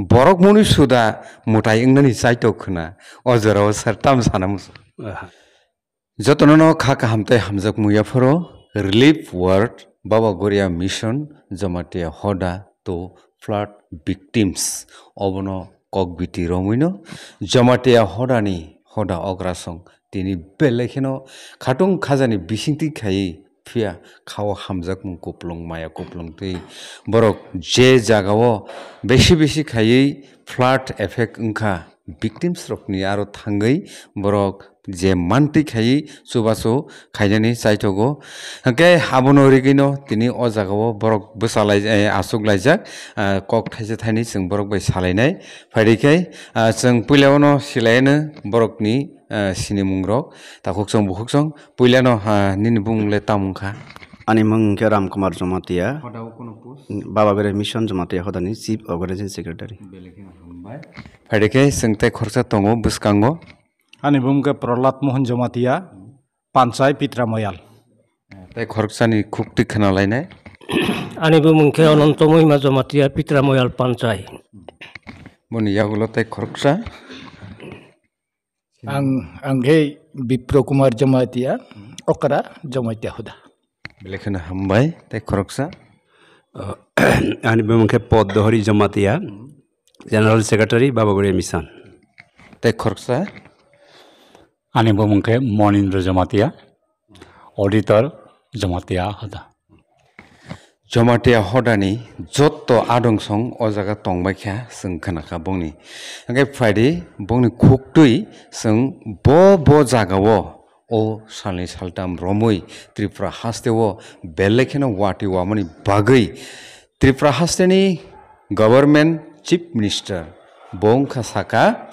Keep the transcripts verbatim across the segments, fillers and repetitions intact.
Borok mwnwi suda mwtai wngnani chaitok khna. O jorao sir tam sana muchung. Aha. Jotono no kha kaham tei hamjakmung yapharo. Relief Ward, Baba Goria Mission, Jamatia Hoda to flood victims. Obono kok biti romwino Jamatia Hodani hoda okrasong tini belai kheno khatung khajani bisingtwi khaiwi phiya khao hamjakmung kuplung maya kuplung twi borok je jagao besi besi khaiwi flood effect wngkha victims rokni aro thangwi borok je mantwi khaiwi chubachu khainani chaithogo. Hwnkhe abono rigwino tini o jagao borok bwchalai, eh, achuklaijak, ah, kok thaisa thaini chwng borok bai salainai. Phaidi khe, ah, chwng puila ono silaino borokni, ah, sinimungrok. Takhuk chwng bukhuk chwng puilano, ah, nini bumung le tamo wngkha? Ani mung khe Ram Kumar Jamatia. Hoda o kono post? Baba Goria Mission Jamatia Hodani Chief Organizing Secretary. Belai kheno hambai. Phaidi khe chwng tei khoroksa tongo bwskango. Ani bumung khe Prahlad Mohan Jamatia, Panchai Pitra Moyal. Tei khoroksani khuktwi khna lainai. Ani bumung khe Ananto Mohima Jamatia, Pitra Moyal Panchai. Boni yagulo tei khoroksa. Ang, ang khe Bipro Kumar Jamatia, okra Jamatia Hoda. Belai kheno hambai tei khoroksa. Ani bumung khe Poddohori Jamatia, General Secretary, Baba Goria Mission. Tei khoroksa. Ani bumung khe Monindra Jamatia, Auditor, Jamatia Hoda. Jamatia Hodani jotto adong song o jaga tongbai kha, chwng khna kha bongni. Hwnkhe phaidi bongni khuktwi chwng bo bo jagao o salni saltam romwi Tripura hasteo belai kheno watwi wamani bagwi Tripura hasteni Government Chief Minister bo wngkha saka,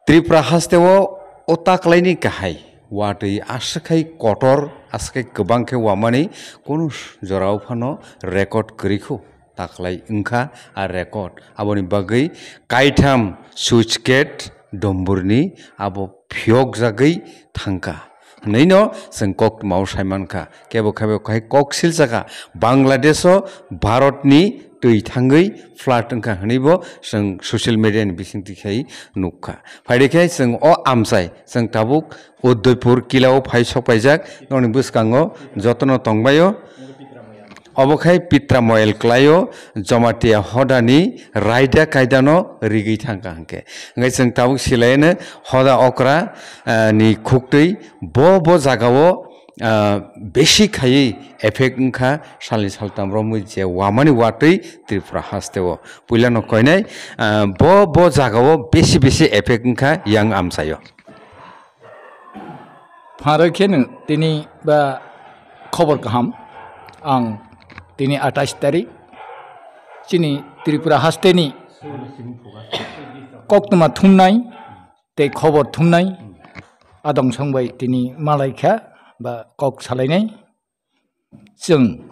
Tripura hasteo o taklaini kahai watwi aswk hai kotor, aswk hai kwbang khe wamani kunu jorao phano record kwrwi khu. Taklai wngkha a record. Aboni bagwi kaitham switch gate Domburni abo phiyokjagwi thangkha hwnwino chwng koktwmao saimankha. Kebo khe bo khai kok silsakha, Bangladesho Bharatni twi thangwi flood wngkha hwnwibo chwng social mediani bisingtwi khai nukkha. Phaidi khe chwng o amchai chwng tabuk Udaipur kilao phai sokpaijak, nokni bwskango jotono tongbaio. Obo khai Pitra Moyal klaio, Jamatia Hodani raida kaidano rigwi thangkha hwnkhe. Hwnkhe chwng tabuk silaino hoda okra, ah, ni khuktwi bo bo jagao, ah, besi khaiwi effect wngkha salni saltam romwi je wamani watwi Tripura hasteo. Puilano koinai, ah, bo bo jagao besi besi effect wngkha yang amchaio. Pharoi kheno tini ba khobor kaham, ang tini atais tarik chini Tripura hasteni koktwma thumnai tei khobor thumnai adong song bai tini malaikha ba kok salainai. Chwng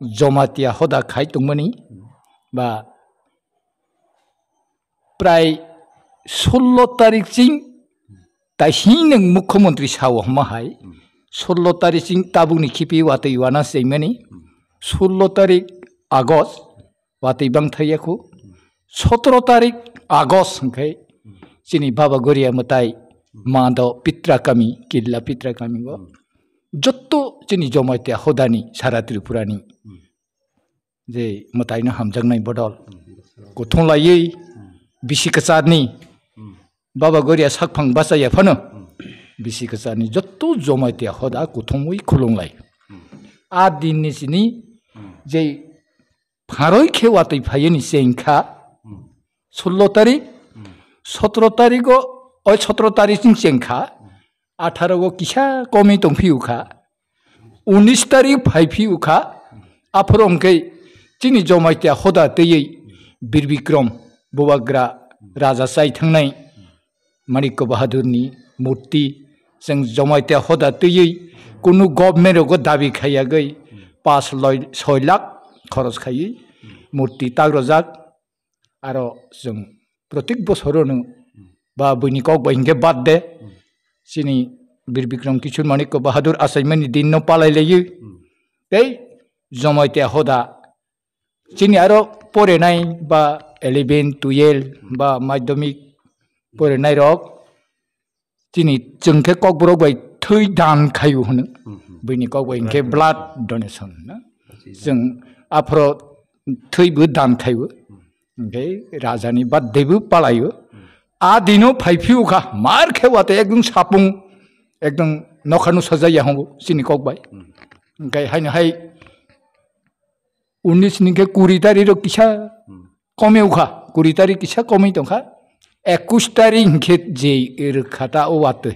Jamatia Hoda khai tongmani ba prai sullo tarik ching taising nwng mukhyamantri sao hwnma hai, sullo tarik ching tabukni khipi watwi wana sengmani, sullo tarik August watwi bang thaiya khu, sotro tarik August hwnkhe chini Baba Goria mwtai Mado Pitra kami, Killa Pitra kami o jotto chini Jamatia Hodani sara Tripurani je mwtaino hamjaknai bodol kuthung laiwi bisi kwcharni Baba Goria sakphang bachaya phano bisi kwcharni jotto Jamatia Hoda kuthumwi khulunglai. A dinni sini je pharoi khe watwi phaiyani chengkha sullo tarik, sotro tarigo, oi sotro tarik ching chengkha, atharo o kisa komwi tongphiu kha, unis tarik phaiphiu kha, aphuru hwnkhe chini Jamatia Hoda twiwi Bir Bikram Bubagra raja chai thangnai Manikya Bahadurni murti chwng Jamatia Hoda twiwi kunu government rogo dabi khaiyagwi pas loi soi lakh khoros khaiwi murti tagrojak. Aro chwng protik bosorono ba buini kok bai hinkhe birthday chini Bir Bikram Kishore Manikya Bahadur achaimani dinno palai laiwi tei Jamatia Hoda chini aro porenai ba eleven, twelve ba madhyamik porinairok chini chwng khe kokborok bai thwi dan khaio hwno. Hmm, hmm. Buini kok bai hwnkhe blood donation na. Chwng aphro thwibo dan khaio. Hwnkhe rajani birthday bo palaio. A dino phaiphio kha, mar khe wate ekdom sapung, ekdom nokha no sajaya hongo chini kok bai. Hwnkhe haino hai unis ni khe kuri tari rok kisa komeo kha, kuri tari kisa komoi tongkha, ekus tari hwnkhe je rwkha ta o watwi.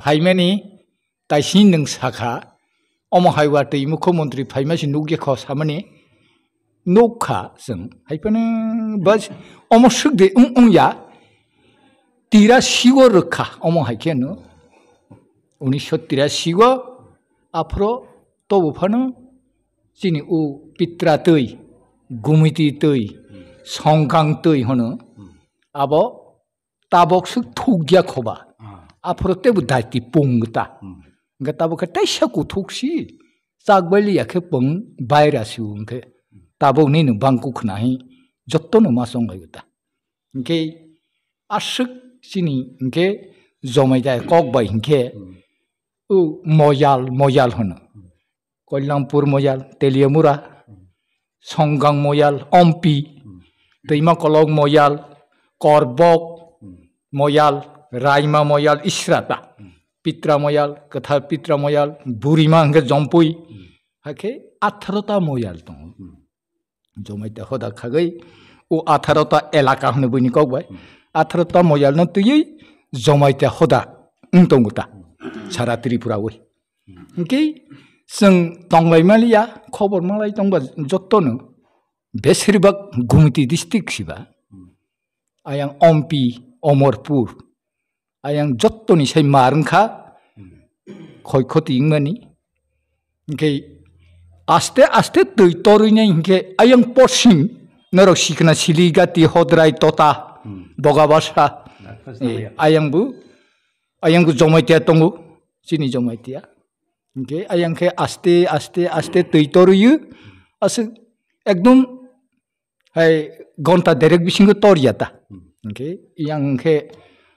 Phaimani taising nwng sakha, omo hai watwi mukhyamantri phaima se nukya kho samani, nukha chwng. Haiphano bas omo swk de wng wng ya, tirasi o rwkha omo hai khe no. Unisho tirasi o aphro tobo phano chini o pitra twi, gumiti twi, songkang twi hwno. Abo tabok swk thukya khoba. Ah. Aphro tebo daiti pung ta. Hmm. Hwnkhe tabok khe teisa kuthuk si chak bai liya khe pung baira si hwnkhe tabok nini bangku khna hi jotto no ma chong laio ta. Hwnkhe aswk chini hwnkhe jomai da kok bai hwnkhe Hmm. o moyal, moyal hwno. Hmm. Koilampur moyal, Teliamura, Songgang moyal, Ompi, Twima Kolok moyal, Korbok moyal, Raima moyal, Israta, Pitra moyal, Kwthar Pitra moyal, Burima hwnkhe Jompui, hakhe atharo ta moyal tongo. Jomaita hoda khagwi o atharo ta elaka hwnwi buini kok bai. Atharo ta moyal no twiwi Jomaita hoda wng tongo ta sara Tripura wi. Hwnkhe chwng tonglaimaliya, khobor malai tongba jotono besirbak Gumti district siba. Ayang Ompi, Omorpur, ayang jottoni sai mar wngkha, khoi khoti wngmani. Hwnkhe aste aste twi torwi nai hwnkhe ayang porsim norok sikna Siligati, Hodrai, Tota, Bogabasa, eh, ayang bu, ayang bu Jomaitiya tongo, chini Jomaitiya. Hwnkhe ayang khe aste aste aste twi torwi aswk ekdom hai gonta derek bisingo tor ya ta. Hmm. Hwnkhe yang khe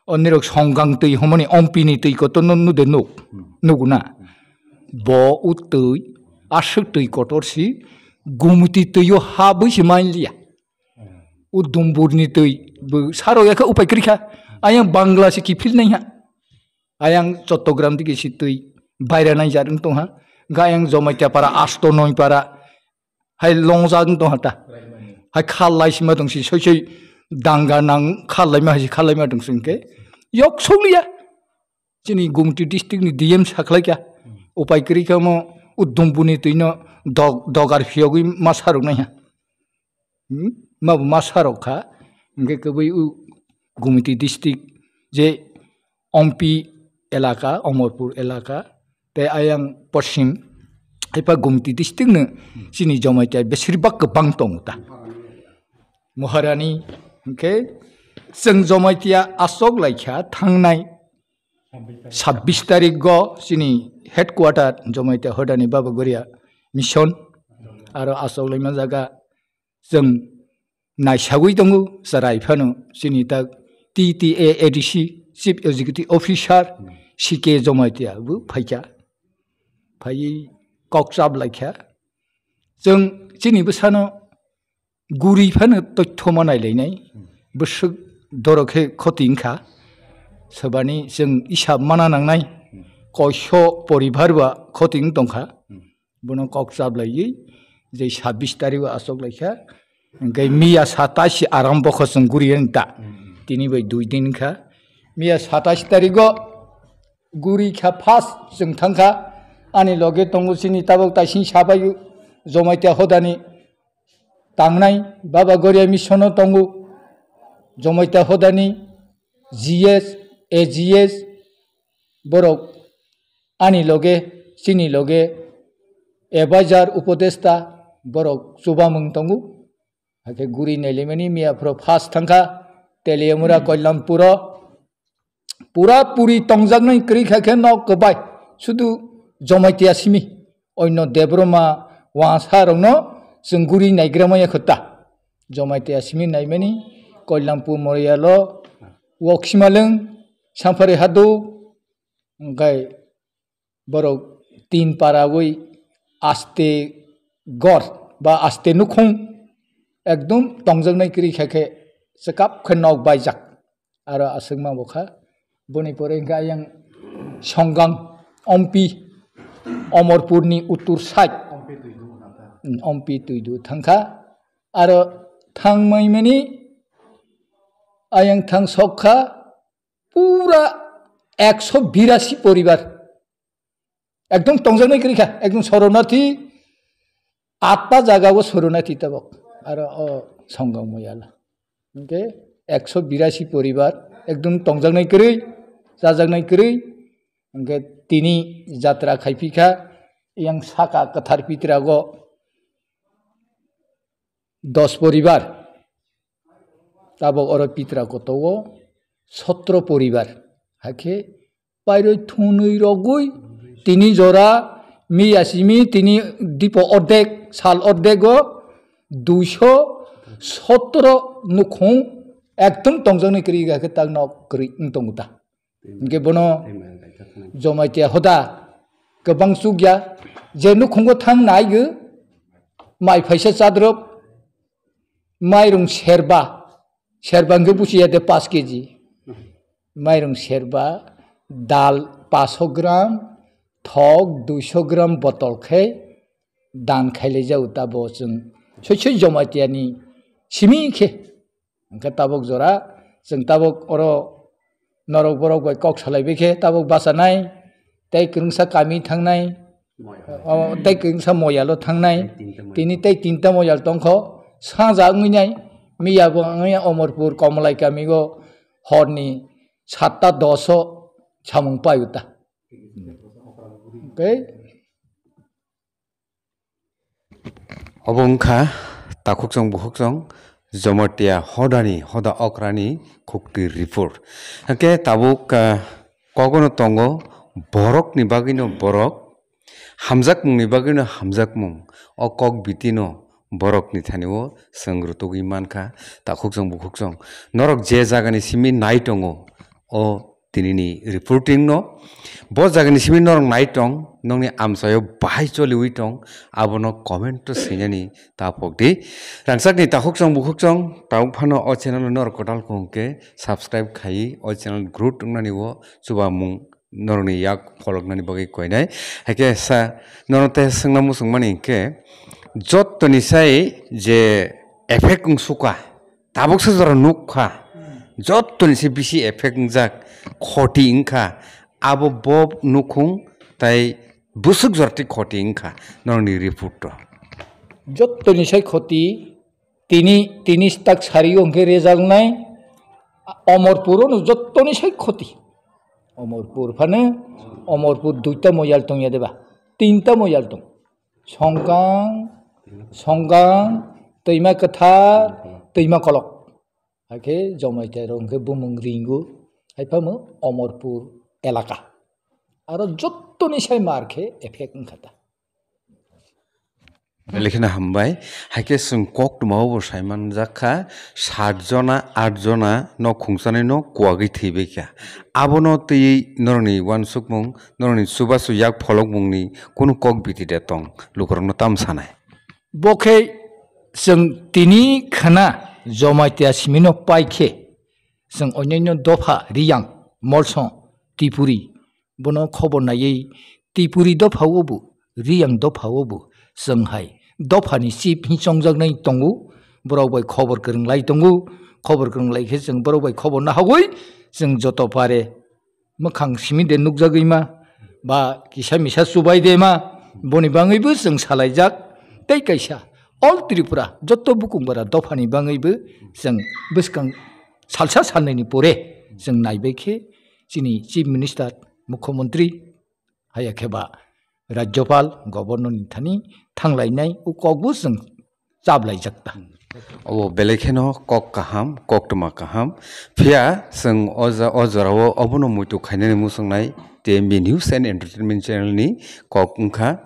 onirok Songgang twi homoni Ompi ni twi kotor no nude nuk, Hmm. nugu na. Hmm. Bo u twi aswk twi kotor si Gumti twi o ha bui si main liya. Hmm. U Dumbur ni twi bo saro ya khe upai kri kha. Ayang Bangla si kiphil nai ha. Ayang Chottogram digi si twi baira nai jar wng tong ha. Ga ayang Jomaitiya para asto noi para hai longjak wng tong ha ta. Hai khal lai sima tong si soi soi danga nang khal lai ma hai si khal lai ma tong si hwnkhe yok sokliya. Chini Gumti district ni D M sakhlai kha. Upai kwrwi kha mo u Dumbuni twi no dog-, dogar phiyogwi ma sarok nai ha. Hmm? Ma bo ma sarok kha. Hwnkhe kwbwi u Gumti district je Ompi elaka, Omorpur elaka, tei ayang poschim, haipa Gumti district no chini Jomaitiya besirbak kwbang tongo ta. Maharani, hwnkhe chwng Jomaitiya asok laikha thangnai sabbish tarik go chini headquarter Jomaitiya hodani Baba Goria mission aro asok laima jaga chwng naisagwi tongo, chwrai phano chini tak T T A A D C, Chief Executive Officer, C K Jomaitiya bo phaikha. Phaiwi kok chap laikha. Chwng chini bwsano guri phano toitho ma nailainai. Bwswk doro khe khoti wngkha. Swbani chwng isab mana nangnai. Koiso poribar ba khoti wng tongkha. Bono kok chablaiwi je sabbish tarik o asok laikha. Hwnkhe miya satais aram bokho chwng guri ani ta. Tini bai dui din wngkha. Miya satais tarik o guri kha first chwng thangkha. Ani loge tongo chini tabok taising sabai Jomaitiya hodani tangnai Baba Goria mission o tongo. Jomaitiya hodani G S, A G S, borok ani loge, chini loge, advisor, upodesta, borok chubamung tongo. Hakhe guri nailaimani miya phoro first thangkha, Teliamura, Koilampuro. Pura puri tongjaknai kwrwi kha khe nok kwbai, sudu Jomaitiya simi. Oino Debroma, Wangsa rokno chwng guri naigra maya kho ta. Jamatia simi naimani, Koilampur Morialo, Woksimalwng, Samphari Hadu, hwnkhe borok tin parawi aste gor ba aste nukhung ekdom tongjaknai kwrwi kha khe chwkap khe nok baijak. Aro aswkma bo kha. Boni pore hwnkhe ayang Songgang Ompi, Omorpurni uttor side. Ompi Tuidu thangkha. Aro thangmai mani ayang thang sok kha pura ekso birasi poribar. Ekdom tongjaknai kwrwi kha, ekdom soronarthi, atpa jaga o soronarthi tabok. Aro o Songgang Moyala. Hwnkhe ekso birasi poribar, ekdom tongjaknai kwrwi, chajaknai kwrwi. Hwnkhe tini jatra khaiphi kha, yang saka kwthar pitrago dos poribar. Tabok oro pitra koto o sotro poribar. Hakhe pairwi thwnwi rogwi tini jora miya simi tini dipo ordek, sal ordego duiso sotro nukhung ekdom tongjaknai kwrwi hakhe tak nok kwrwi wng tongo ta. Hwnkhe bono Jamatia hoda kwbang chukya, je nukhungo thang naigo, mai phaisa chadrop, mairung serba, serba hwnkhe buchiya de paanch keji, mairung serba, dal paanch sho gram, thok duiso gram botol khe dan khailaijago tabo chwng soi soi Jamatiani simi khe. Hwnkhe tabok jora, chwng tabok oro norok borok bai kok salai bai khe tabok bachanai, tei kwrwngsa kami thangnai, o, tei kwrwngsa moyalo thangnai. Tini tei tinta moyal tongkho, saja wngwi nai, miya bo wngya Omorpur Komolai kami o horni satta dos o samung pai uta. Tei Obo wngkha takhukchwng bukhukchwng Jamatia hodani hoda okrani khukti report. Hwnkhe tabuk, ah, kogono tongo borokni bagwino borok, hamjakmungni bagwino hamjakmung. O kok bitino borokni thani o chwng rwtugwi mankha takhukchwng bukhukchwng. Norok je jagani simi nai tongo, o tinini reporting no. Bo jagani simi norok nai tong, nokni amchaio bahai choliwi tong, abono comment o swinani ta pok di. Rangchakni takhukchwng bukhukchwng, tabuk phano o channel no norok kwtal khe subscribe khaiwi o channel growth wngnani o chubamung norokni yak pholoknani bagwi koinai. Haikhe sa norok tei swngna muchungmani hinkhe jottoni sai je effect wngsuka, tabuksa jora nukha, jottoni se bisi effect wngjak, khoti wngkha, abo bo nukhung tai bwswk jora tei khoti wngkha norokni report o. Jottoni sai khoti tini, tini tak sari o hwnkhe rejalnai Omorpur o no jottoni sai khoti. Omorpur phano, Omorpur duita moyal tongya deba, tinta moyal tong. Songkang, Songkang, Twima Kwthar, Twima Kolok. Hakhe Jamatia rok hwnkhe bumung ringo, haiphano Omorpur elaka. Aro jottoni sai mar khe effect wngkha ta. Belai kheno hambai. Haikhe chwng koktwmao bo saimanjak kha, sat jona, aat jona nok khungsanai no kuwagwi thwibaikha. Abono twiwi norokni uansukmung, norokni chubachu yak pholokmungni kunu kok biti de tong, lukurokno tamo sanai? Bo khe chwng tini khna Jamatia simino pai khe, chwng onyaino dopha Riyang, Molsong, Tipuri, bono khobor naiwi Tipuri dopha o bo, Riyang dopha o bo chwng hai dophani chief hinwi chongjaknai tongo, borok bai khobor kwrwng lai tongo, khobor kwrwng lai khe chwng borok bai khobor nahawi chwng joto pare mwkhang simi de nukjagwi ma, ba kisa misa chubai de ma, boni bangwibo chwng salaijak. Tei kaisa All Tripura joto bukung bara dophani bangwibo chwng bwskang salsa salnwini pore chwng naibai khe chini Chief Minister, Mukhyamantri, haya khe ba Rajyapal, Governor ni thani thanglainai o kokbo chwng chaplaijak ta. Obo belai kheno kok kaham, koktwma kaham. Phiya chwng o ja-, o jorao obono muitu khainani muchungnai T M B News and Entertainment Channel ni kok wngkha.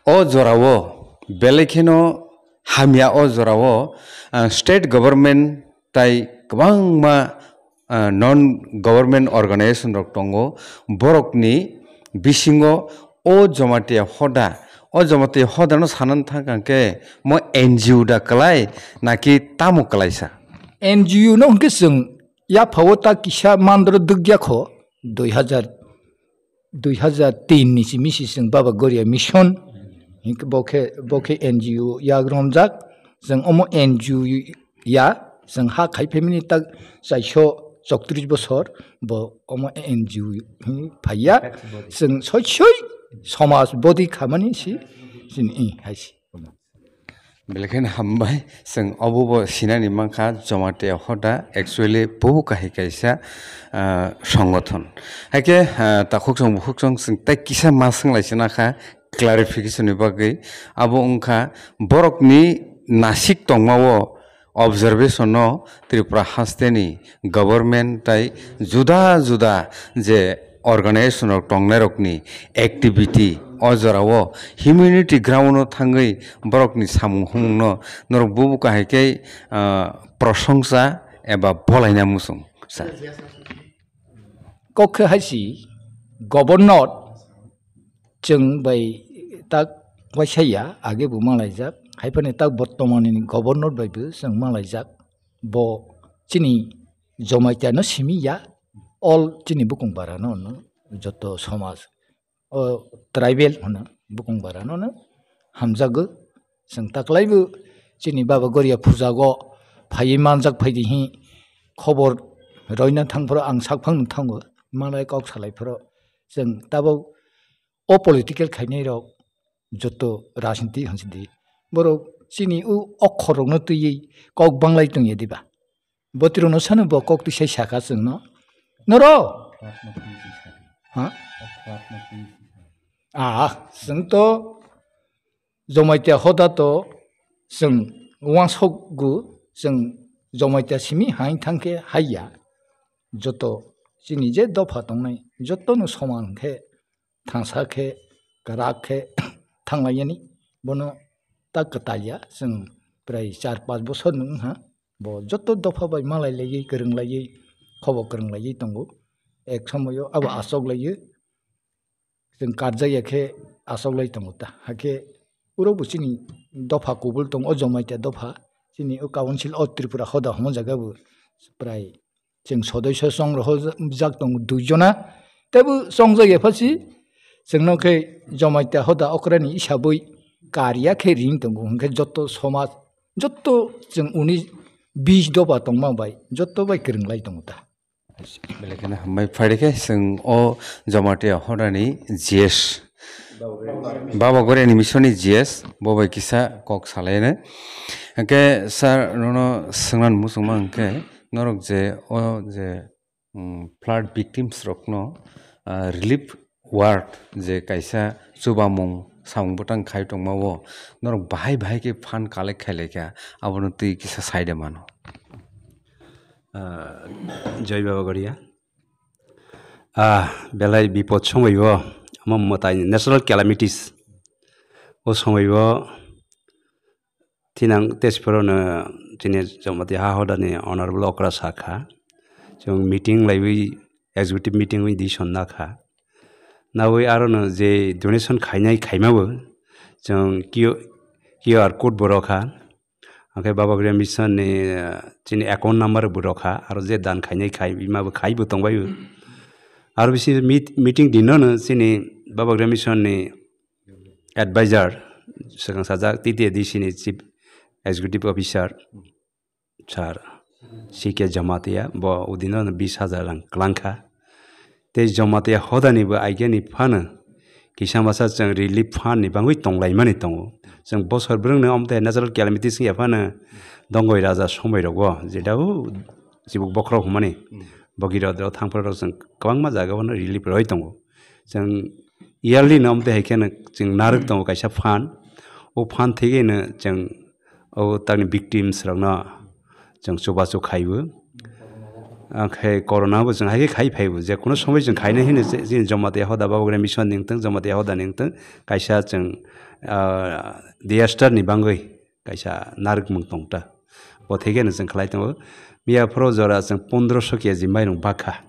O jorao belai kheno hamya o jorao, ah, state government tai kwbangma, ah, non government organization rok tongo, borokni bisingo o Jamatia hoda, o Jamatia hodano sanani thang khe mo N G O da kwlai naki tamo kwlaisa? N G O no hwnkhe chwng yaphao ta kisa mandro dwgya kho, dui hazar, dui hazar tin ni simi si chwng Baba Goria Mission, hinkhe bo khe, bo khe N G O yak romjak, chwng omo N G O ya, chwng ha khai phaimani tak chaiso choktrish bosor, bo omo N G O hwnwi phaiya, chwng soi soi somaj bodi khamani si, chini, hai si. Belai kheno hambai, chwng obo bo sinani mankha, Jamatia hoda actually bobo kahai kaisa, ah, songothon. Haikhe, ah, takhuk chwng bukhuk chwng chwng tei kisa ma swnglaisana kha clarification ni bagwi. Abo wngkha borokni nasik tongmao observation no Tripura hasteni government tai juda juda je organization rok tongnairokni activity o jorao humanity ground o thangwi borokni samung humungno norok bubu kahai khe, ah, prosongsa eba bolaina muchung sa. Kok khe hai si governor chwng bai tak waisa ya, age bo malaijak, hai phano tak bortomani governor bai bo chwng malaijak. Bo chini Jamatia no simi ya, all chini bukung bara no, no joto somaj, o tribal hwno bukung bara no, no hamjago. Chwng taklai bo chini Baba Goria puja go phaiwi manjak phaidi hi khobor roina thang phoro ang sak phang thango, malai kok salai phoro chwng tabok o political khainai rok joto rajniti hansi di. Borok chini o okhor rokno twiwi kok banglai tongya diba? Botirokno sano bo kok twisai saka chwngno. Noro? Ha? Ah, chwng to Jamatia hoda to chwng uansukgo, chwng Jamatia simi hain thangkhe haiya. Joto chini je dopha tongnai, jotono soman khe thangsa khe, kwrak khe thanglaiyani, bono ta kwtal ya, chwng prai char panch bosor ni wngha, bo joto dopha bai malai laiwi, kwrwng laiwi, khobo kwrwng laiwi tongo. Ek somoio abo achok laiwi, chwng karjak ya khe achok lai tongo ta. Hakhe uro bo chini dopha kubul tongo, o Jamatia dopha, chini o council o Tripura hoda hwnma jaga bo prai chwng sodoiso chongrok jak tongo dui jona, teibo chongjak ya pha si, chwngno khe Jamatia hoda okrani hisabwi kariya khe ring tongo, hwnkhe joto somaj, joto chwng uni bis doba tongma bai joto bai kwrwng lai tongo ta. Belai kheno hambai phaidi khe chwng o Jamatia hodani G S, Baba Goria ni mission ni G S, bo bai kisa kok salaino. Hwnkhe sir, nono swngna muchungma hwnkhe, norok je o je, mm, flood victims rokno, ah, relief ward je kaisa chubamung samung bwtang khai tongma o, norok bahai bahai khe fund collect khai laikha, abono twi kisa saide mano. Ah, Jai Baba Goria. Ah, belai bipod somoi o, omo mwtai natural calamities. O somoi o thinang tei siporo no chini Jamatia ha hoda ni honorable okra sakha. Chwng meeting laiwi executive meeting wi decision nakha. Nawi aro no je donation khainai khaima bo chwng Q R code bo rokha. Hwnkhe Baba Goria Mission ni, eh, chini account number bo rokha, aro je dan khainai khai, ima bo khai bo tongbai bo. Aro bisi meet-, meeting dino no chini Baba Goria Mission ni advisor, swkang sajak T T A D C ni chief executive officer, sir C K Jamatia, bo udino no bis hajar rang kwlangkha. Tei Jamatia hodani bo aigani phano kisa masa chwng relief fund ni bangwi tonglaimani tongo. Chwng bosor bwrwngni omte natural calamities wngya phano dongoi raja somoi rogo, jeta o chibuk bokhorok hwnmani, hmm, bogirok thangphru rok chwng kwbangma jaga o relief roi tongo. Chwng yearly no omte hai kheno chwng narwk tongo kaisa fund. O fund thegeno chwng o tamni victims rokno chwng chubachu khaibo. Akhe corona bo chwng hai khe khai phaibo, je kuno somoi chwng khainai hino je, je Jamatia hoda Baba Goria Mission ni wngtong, Jamatia hoda ni wngtong, kaisa chwng, ah, disaster ni bangwi kaisa narwkmung tong ta. Bo thai kheno chwng khlai tongo. Miya phoro jora chwng pondroso K G mairung bakha.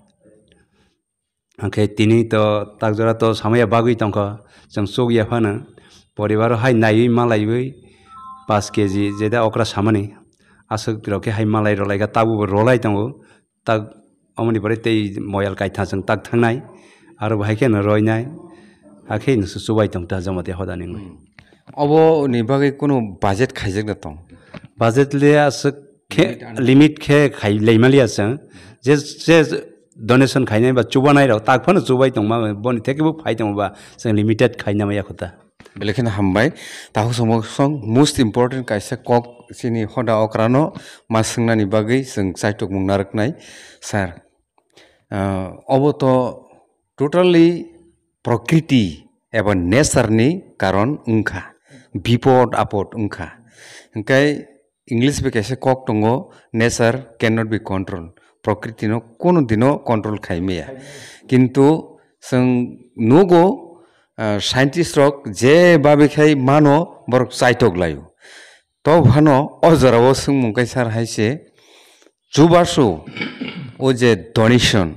Hwnkhe tini to tak jora to samaya bagwi tongkha, chwng chuk ya phano poribaro hai naiwi malaiwi paanch K G jeda okra samani aswk rok khe hai malai rwlaikha, tabukbo rwlai tongo. Tak omoni pore tei moyal kaitha chwng tak thangnai, aro bo hai kheno roinai, hakhe no se chubai tong ta Jamatia hoda ni wngwi. Obo ni bagwi kunu budget khaijak da tong? Budget le aswk khe, limit khe khai lai maliya chwng. Je, je donation khainai ba chubanai rok tak phano chubai tongma, boni theke bo phai tongma ba chwng limited khaina maya kho ta. Belai kheno hambai. Takhuk song most important kaisa kok chini hoda okrano ma swngnani bagwi chwng chaitokmung narwknai, sir. Ah, obo to totally prokriti eba nature ni karon wngkha, bipod apod wngkha. Hwnkhe English bai kaisa kok tongo, "Nature cannot be controlled." Prokriti no kono dino control khai maya. Kintu chwng nugo, ah, scientist rok je babe khai mano borok chaitok laio. To phano o jorao swngmung kaisa hai se, chubasu o je donation,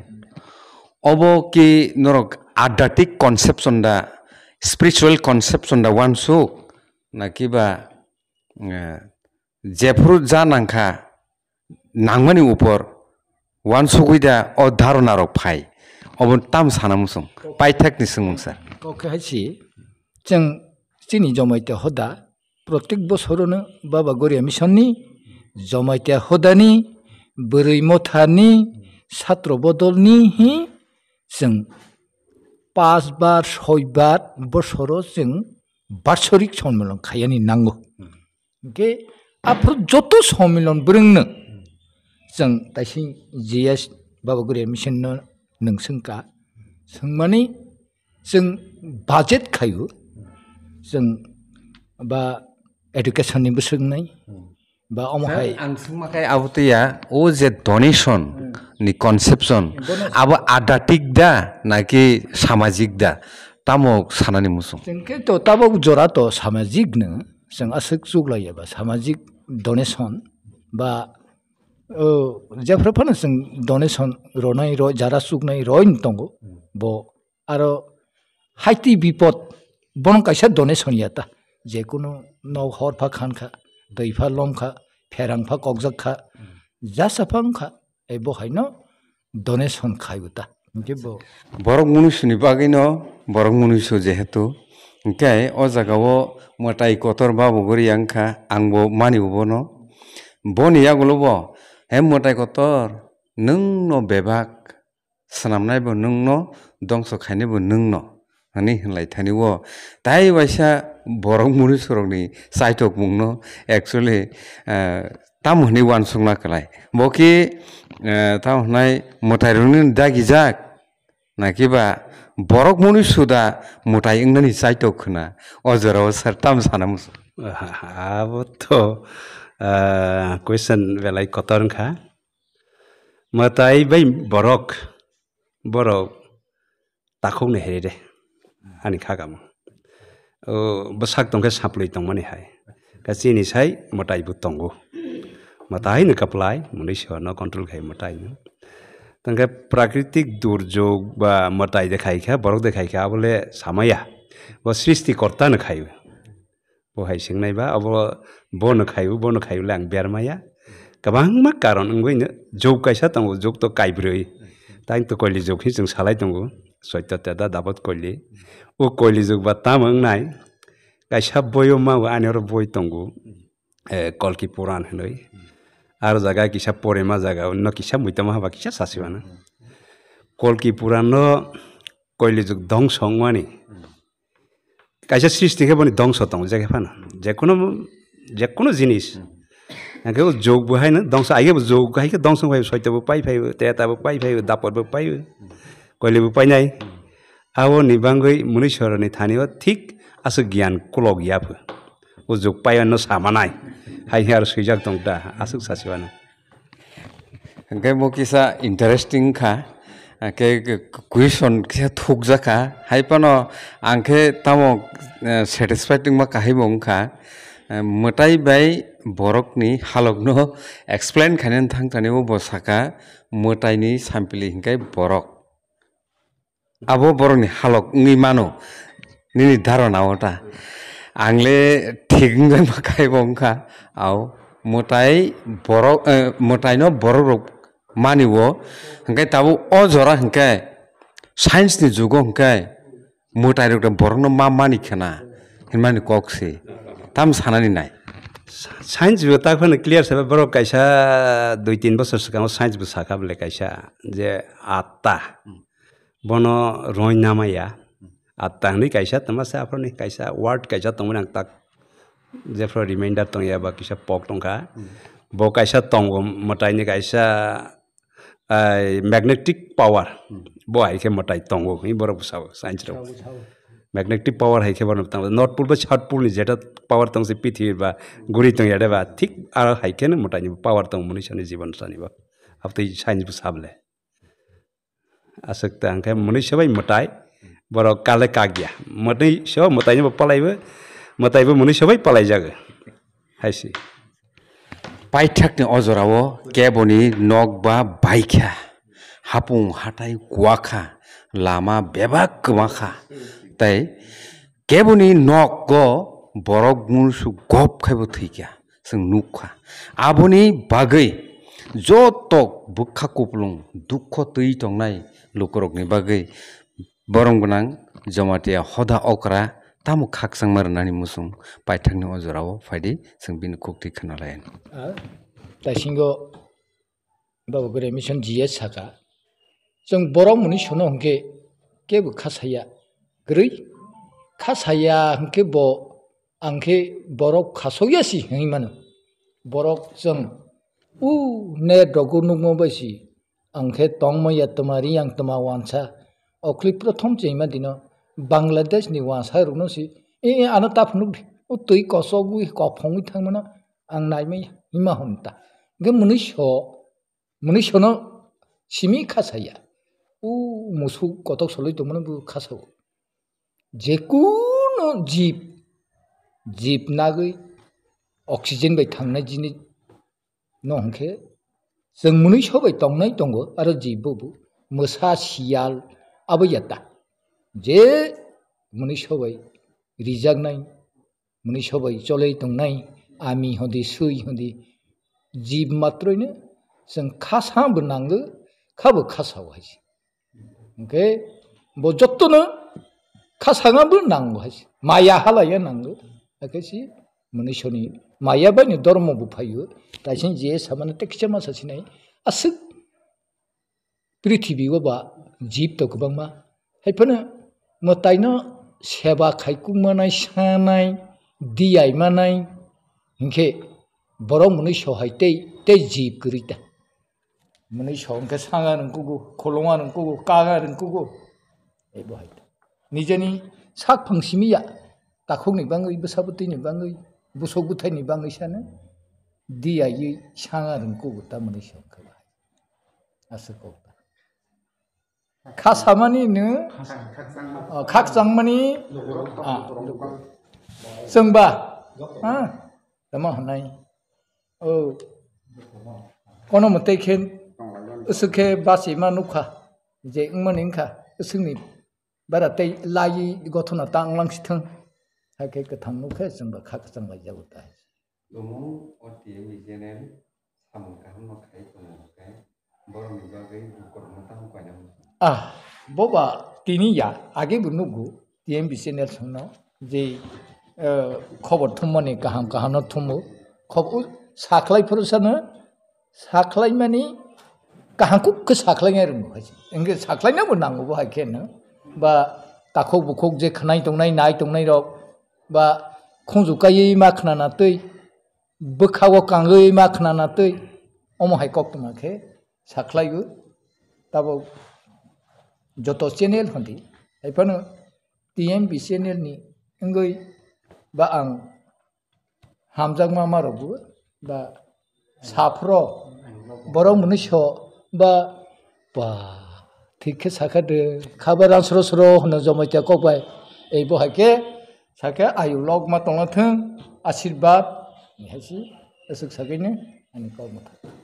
obo ki norok adhyatmik conception da, spiritual conception da wansuk, nakiba, eh, jephuru ja nangkha, nangmani upor wansugwi da o dharona rok phai? Obo tam sana muchung, paithak ni swngmung sir. Kok khe hai si, chwng chini Jamatia hoda, protek bosorono Baba Goria Mission ni, Jamatia hoda ni, bwrwi motha ni, satro bodol ni hi chwng pas bar, soi bar bosoro chwng barsorik sonmilon khaiyani nango. Hwnkhe aphuru joto somilon bwrwngno chwng taising G S Baba Goria Mission no nwng swngkha. Swngmani chwng budget khaio, chwng ba education ni bwswk nai, ba omo hai. Ang swngma khai abo twiya, o je donation ni conception, abo adhyatmik da naki samajik da, tamo sanani muchung? Chwng khe to tabok jora to samajik no. Chwng aswk chuklai eba samajik donation ba, o, jephru phano chwng donation ronai roi, jara chuknai roi tongo. Bo aro haiti bipod bono kaisa donation ya ta, jekunu nok hor pha khan kha, twi pha lom kha, pherang pha kokjak kha, jasa pha wng kha, e bo haino donation khai bo ta. Hwnkhe bo borok munusu ni bagwi no, borok munusu jehetu, hwnkhe o jaga o mwtai kotor Baba Goria wngkha, ang bo mani bo bono. Boni yagulo bo, "He mwtai kotor, nwng no bebak swnamnai bo nwng no, dongso khainai bo nwng no," hwnwi hwnlai thani o. Tai waisa borok munusu rok ni chaitokmung no actually, eh, tamo hwnwi uansukna kwlai. Bo khe, eh, tamo hwnai mwtai rok ni dagijak, nakiba borok munusu da mwtai wngnani chaitok khna, o jora o sir tam sana muchung? Abo to, ah, question belai kotor wngkha. Mwtai bai borok, borok takhukni heri de, ani khagamo. O bwsak tongkhe saplwi tongmani hai. Ka chini sai mwtai bo tongo. Mwtai no kaplai, mwnwi se no control khai mwtai no. Tongkhe prakritik durjog ba mwtai de khai kha, borok de khai kha, abole samaya. Bo srishti korta no khai. Bo hai swngnai ba, abo bono khaio, bono khaio le ang bermaya. Kwbangma karon wngwi no jog kaisa tongo, jog to kaibrwi. Tang to koili jog hi chwng salai tongo, Soitya Teda, Dabot Koili. O koili jog ba tamo wngnai? Kaisa boio ma bo ani oro boi tongo, eh, Kalki Puran hinwi. Aro jaga kisa porima jaga, no kisa muitama haba kisa sasiwano. Kalki Puran no koili jog dongso wngmani. Kaisa srishti khe boni dongso tongo, je khe phano. Jekunu, jekunu jinis. Hwnkhe o jog bo haino dongso, aige bo jog hai khe dongso phai, Soitya bo pai phai, Teta bo pai phai, Dapot bo pai, Koili bo painai. Abo ni bangwi mwnwi soroni thani o thik aswk giyan kolok ya pho. O jog pai no samanai. Hai khe aro swijak tong ta, aswk sasiwano. Hwnkhe bo kisa interesting kha, hwnkhe question kisa thukjak kha, hai phano ang khe tamo, eh, satisfied wngma kahai bo wngkha. Eh, mwtai bai borokni halokno explain khainani thangthani o bo saka, mwtaini sampili hinkhe borok. Abo borokni halok wngwi mano, nini dharana o ta. Ang le thik wngjakma kaibo wngkha, au mwtai borok, eh, mwtaino borok rok mani o, hinkhe tabuk o jora hinkhe science ni jugo hinkhe mwtai rok borokno ma mani khna hinmani kok se. Tam sanani nai. Science bo ta phano clear se, borok kaisa dui tin bosor swkango science bo sakha bole kaisa je atta. Bono roi namaya. Atta hwnwi kaisa tongma se, aphorni kaisa word kaisa tongmani ang tak jephru reminder tongya ba kisa pok tongkha. Bo kaisa tongo mwtaini kaisa, ai, magnetic power. Bo hai khe mwtai tongo hwnwi borok bwsao science rok. Magnetic power hai khe bono tang North Pole bai South Pole ni jeta power tong se pithibi ba guri tong ya de ba, thik aro hai khe no mwtaini power tong mwnwi sani jibon sani bo. Abtwi science bo sable. Aswk ta hwnkhe mwnwi sobai mwtai, borok kale kak ya. Mwnwi so mwtaino bo palaibo, mwtaibo mwnwi sobai palaijago. Hai se. Paithakni o jorao keboni nok ba baikha, hapung hatai kuwakha, lama bebak kwmakha, tei keboni nogo borok munusu gop khaibo thwikha. Chwng nukha. Aboni bagwi joto bwkha kupulung dukho twi tongnai lukurokni bagwi borom gwnang Jamatia hoda okra tamo khakchangma rwnani muchung paithakni o jorao phaidi chwng bini khuktwi khwnalaianw. A, taisingo Babu Gray Mission G S saka, chwng borok mwnwi sono hwnkhe kebo khasaya kwrwi, khasaya hwnkhe bo ang khe borok khasokya si hwnwi mano. Borok chwng u net rogo nukma bai si ang khe tongma ya twma ri ang twma wansa. Okhli prothom chengma dino Bangladesh ni wansa rokno si, "E, e, ano ta phunuk di, o twi kosogwi kophongwi thangmano ang naimaya," hima hwn ta. Hwnkhe mwnwi so, mwnwi sono simi khasaya. U musuk kotok soloi tongmano bo khasao. Jekunu jib, jib nagwi oxygen bai thangnai jinis no hwnkhe chwng mwnwi so bai tongnai tongo, aro jib bo bo mwsa, siyal abo ya ta. Je mwnwi so bai rijaknai, mwnwi so bai cholwi tongnai, ami hodi, swi hodi, jib matroino chwng khasa bo nango, kha bo khasao hai se. Hwnkhe bo jotono khasanga bo nango hai se. Maya halaiya nango. Hakhe si mwnwi soni maya bai ni dormo bo phaio. Taising je samano tekisa masa sinai. Aswk prithibi o ba jib to kwbangma. Hai phano mwtaino seba khai kukmanai, sanai, diyai manai, hinkhe borok mwnwi so hai tei, tei jib kwrwi ta. Mwnwi so hinkhe sanga rwng kugo, khuluma rwng kugo, kaga rwng kugo. Ebo hai ta. Nijeni sak phang simi ya, takhukni bangwi, bwsa bwtwini bangwi, busuk bwthaini bangwi sano diyaiwi sanga rwng kugo ta mwnwi so hinkhe. Aswk kok ta. Khasamani no, o, khakchangmani, ah, chwngba, ha, tamo hwnai. O, kono mwtai khe aswk khe bachima nukha, je wngmani wngkha, aswkni bara tei laiwi gothona ta wnglang sithwng, hakhe kwthang nukhe chwngba kha kwchang laijago ta. Tumung o T M B channel samung kaham no khai tongo hwnkhe borokni bagwi bukurokno tamo koina muchung. Ah, boba tini ya, age bo nugo T M B channel songno je, eh, khobor thummani kaham kaham no thumo. Khobor sakhlai phuru sano sakhlai mani kaham kuk khe sakhlai ngai rwngo hai se. Engke sakhlai na bo nango bo hai khe no. Ba takhuk bukhuk je khnai tongnai, nai tongnai rok ba khunju kaiwi ma khnana twi bwkha o kangwi ma khnana twi omo hai koktwma khe sakhlaigo. Tabuk joto channel hwndi hai phano T M B channel ni wngwi ba ang hamjakma ma rwgo ba saphro borok mwnwi so ba ba thik khe sakha de khaba rang sro sro hwno Jamatia kok bai ei bo hai khe sakhe ayu lok ma tongna thung. Ashirbad, hai se, aswk sagwino ani kok mwthang.